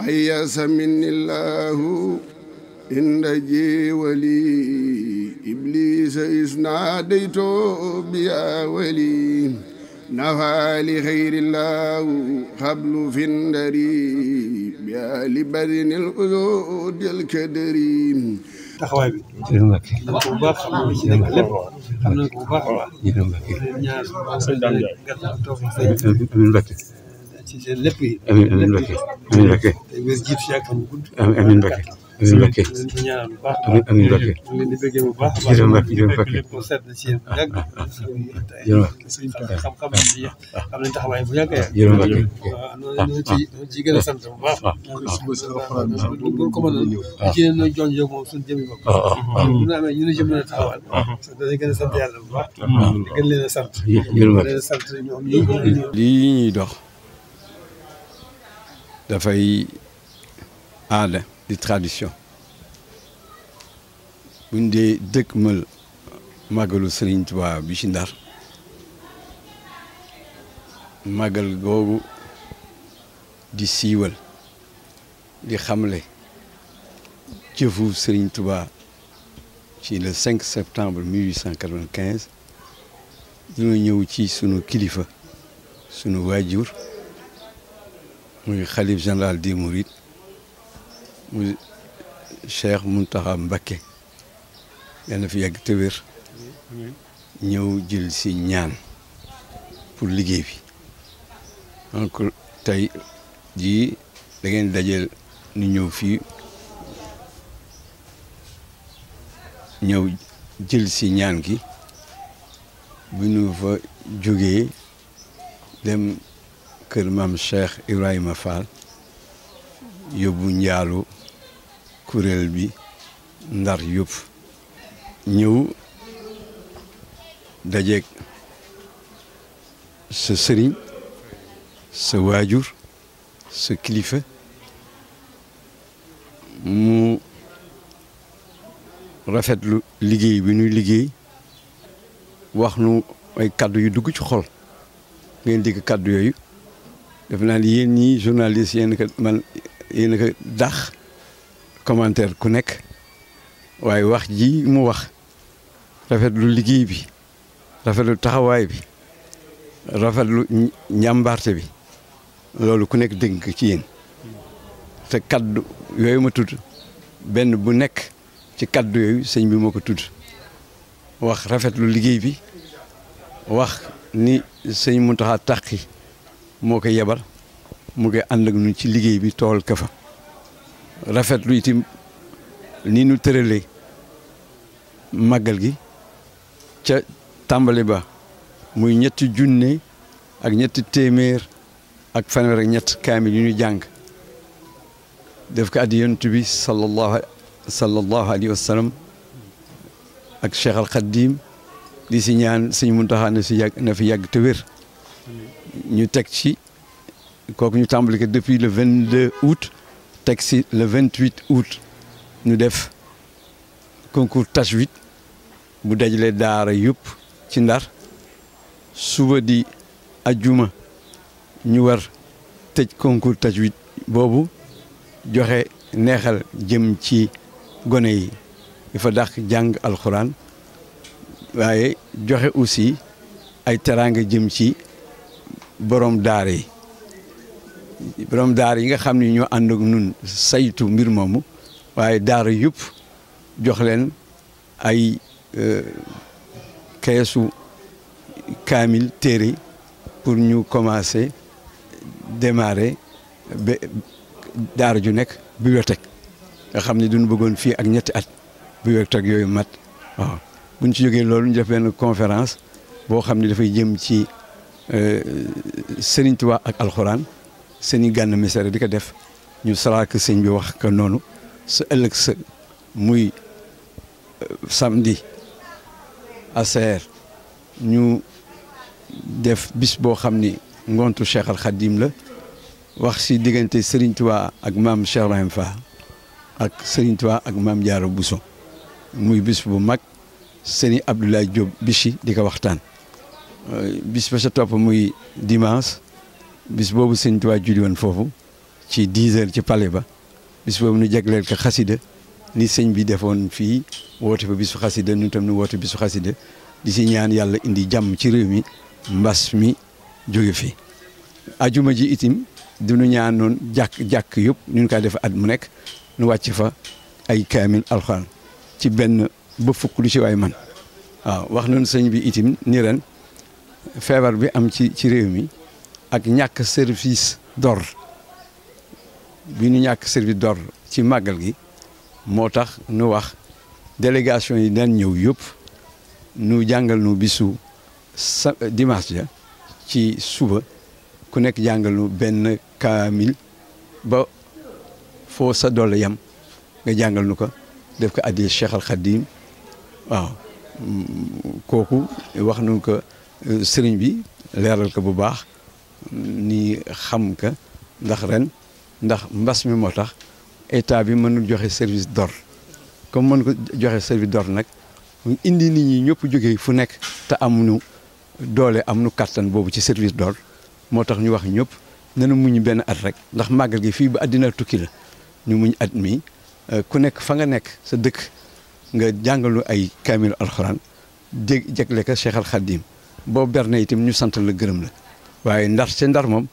أياس مني الله إن جيولي إبليس إذ ناديت بيا ولي نفى لخير الله قبل في النري بيا لبدن الأسود الكدري taxawaay bi. jërëjëf bu baax xam nañ ci nekk lépp xam nañ ko bu baax a baax. ñaar sëñ Dame Ndiaye. ci seen lépp yi. amiin Mbacke amiin Mbacke. te wér jiitu si ak fan bu gudd. amiin Mbacke amiin Mbacke. ñu leen di ñaanal bu baax. amiin Mbacke. ñu leen di bëggee bu baax a baax. jërëjëf Mbacke jërëjëf Mbacke. lépp sedd na ci yéen bu yàgg. xam-xam bi xam nañ taxawaay bu yàgg a yàgg. jërëjëf Mbacke. waaw noonu ci gën a sant bu baax. bu ko mënoon ci leen nooy joñ yow moom suñu jëmi bopp. bu ñu amee ñu ne jëm na taxawal. danañ gën a sant yàlla bu baax. gën leen a sant. leen a sant ñoom lii ñuy dox dafay aada di tradition buñ dee dëkkmal màggalu Sëriñ Tuubaa bi ci Ndar màggal googu di siiwal di xamle jëfu Sëriñ Tuubaa ci le 5 septembre 1895 dina ñëw ci sunu kilifa sunu waajur muy xalif général des Mourides muy Cheikh Mountakha Mbacké yal na fi yàgg te wér ñëw jël si ñaan pour liggéey bi donc tey jii da ngeen dajeel ñu ñëw fii ñëw jël si ñaan gi bu ñu fa jógee dem kër maam Cheikh Ibrahima Fall yóbbu njaalu kuréel bi Ndar yëpp ñëw dajeeg sa sëriñ sa waajur sa kilifa mu rafetlu liggéey bi ñuy liggéey wax nu ay kaddu yu dugg ci xol ngeen dégg kaddu yooyu def naa ni yéen ñii journaliste yéen a ko dax commentaire ku nekk waaye wax ji mu wax rafetlu liggéey bi rafetlu taxawaay bi rafetlu njàmbaarte bi loolu ku nekk dégg ci yéen te kaddu yooyu ma tudd benn bu nekk ci kaddu yooyu sëñ bi moo ko tudd wax rafetlu liggéey bi wax ni sëñ Mountakha Taqi moo ko yebal mu ngi ànd ak ñun ci liggéey bi tool ka fa rafetlu itam ni nu tëralee màggal gi ca tàmbali ba muy ñetti junne ak ñetti téeméer ak fanweer ak ñett kaamil yu ñu jàng def ko addi yonent bi sallallahu alayhi wa sallam ak Cheikh Al Khadim di si ñaan sëñ Mountakha na fi yàgg te wér ñu teg ci kooku ñu tàmbali ko depuis le 22 août teg si le 28 août ñu def concours tajwid bu dajalee daara yëpp ci Ndar suba di ajjuma ñu war tëj concours tajwid boobu joxe neexal jëm ci gone yi dafa dàq jàng alxuraan waaye joxe aussi ay teraanga jëm ci borom daara yi nga xam ne ñoo ànd ak nun saytu mbir moomu waaye daara yëpp jox leen ay keesu kaamil téere pour ñu commencer démarrer ba daara ju nekk bibliothèque nga xam ne duñu bëggoon fii ak ñetti at bibliothèque yooyu mat waaw bu ñu ci jógee loolu ñu def benn conférence boo xam ne dafay jëm ci Sëriñ Tuubaa ak alxuraan Sëriñ Gana Messere di ko def ñu salaak sëñ bi wax ko noonu sa ëllëg sa muy samedi aseer ñu def bis boo xam ni ngontu Cheikh Al Khadim la wax si diggante Sëriñ Tuubaa ak maam Cheikh Ibrahima Fall ak Sëriñ Tuubaa ak maam Jaara Buso muy bis bu mag Sëriñ Abdoulaye Diop Bichi di ko waxtaan bis ba sa topp muy dimanche bis boobu Sëriñ Tuubaa julli woon foofu ci 10 heures ci palais ba bis boobu nu jagleel ko xasida ni sëñ bi defoon fii woote fa bisu xasida ñun tam nu woote bisu xasida di si ñaan yàlla indi jàmm ci réew mi mbas mi jóge fi ajuma ji itim dinu ñaan noonu jàkk yëpp ñu koy def at mu nekk nu wàcc fa ay kaamil alxuraan ci benn ba fukk lu ci waay man waaw wax noonu sëñ bi itim ni ren feebar bi am ci réew mi ak ñàkk service d'ordre bi ñu ñàkk service d'ordre ci màggal gi moo tax nu wax délégation yi daan ñëw yëpp nu jàngal nu bisu dimanche ja ci suba ku nekk jàngal nu benn kaamil ba foo sa doole yam nga jàngal nu ko def ko addee Cheikh Al Khadim waaw kooku wax nu ko sëriñ bi leeral ko bu baax ni xam ka ndax ren ndax mbas mi moo tax état bi mënul joxe service d'ordre comme mën ko joxe service d'ordre nag indi nit ñi ñëpp jógee fu nekk te amuñu doole amuñu kattan boobu ci service d'ordre moo tax ñu wax ñëpp nanu muñ benn at rek ndax màggal gi fii ba àddina tukki la ñu muñ at mi ku nekk fa nga nekk sa dëkk nga jàngalu ay kaamil alxuraan jegle ko Cheikh Al Khadim boo berne itam ñu sant la gërëm la waaye ndar ci ndar moom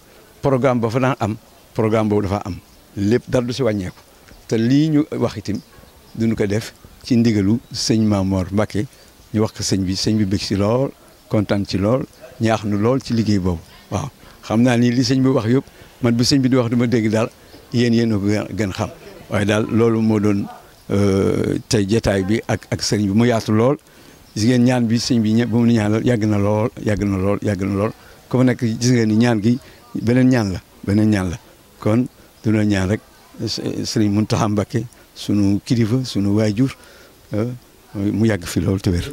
programme ba fa daan am programme boobu dafa am lépp dara du si wàññeeku te lii ñu wax itam duñu ko def ci ndigalu sëñ Mamor Mbacké ñu wax ko sëñ bi bëgg si lool kontaan ci lool ñaax nu lool ci liggéey boobu waaw xam naa ni li sëñ bi wax yëpp man bu sëñ bi di wax duma dégg daal yéen a ko gën xam waaye daal loolu moo doon tey jataay bi ak sëñ bi mu yaatu lool gis ngeen ñaan bi sëñ bi ba mu ni ñaanal yàgg na lool ku fa nekk gis ngeen ni ñaan gi beneen ñaan la kon duna ñaan rek sëriñ Mountakha Mbacké sunu kilifa sunu waajur mu yàgg fi lool te wér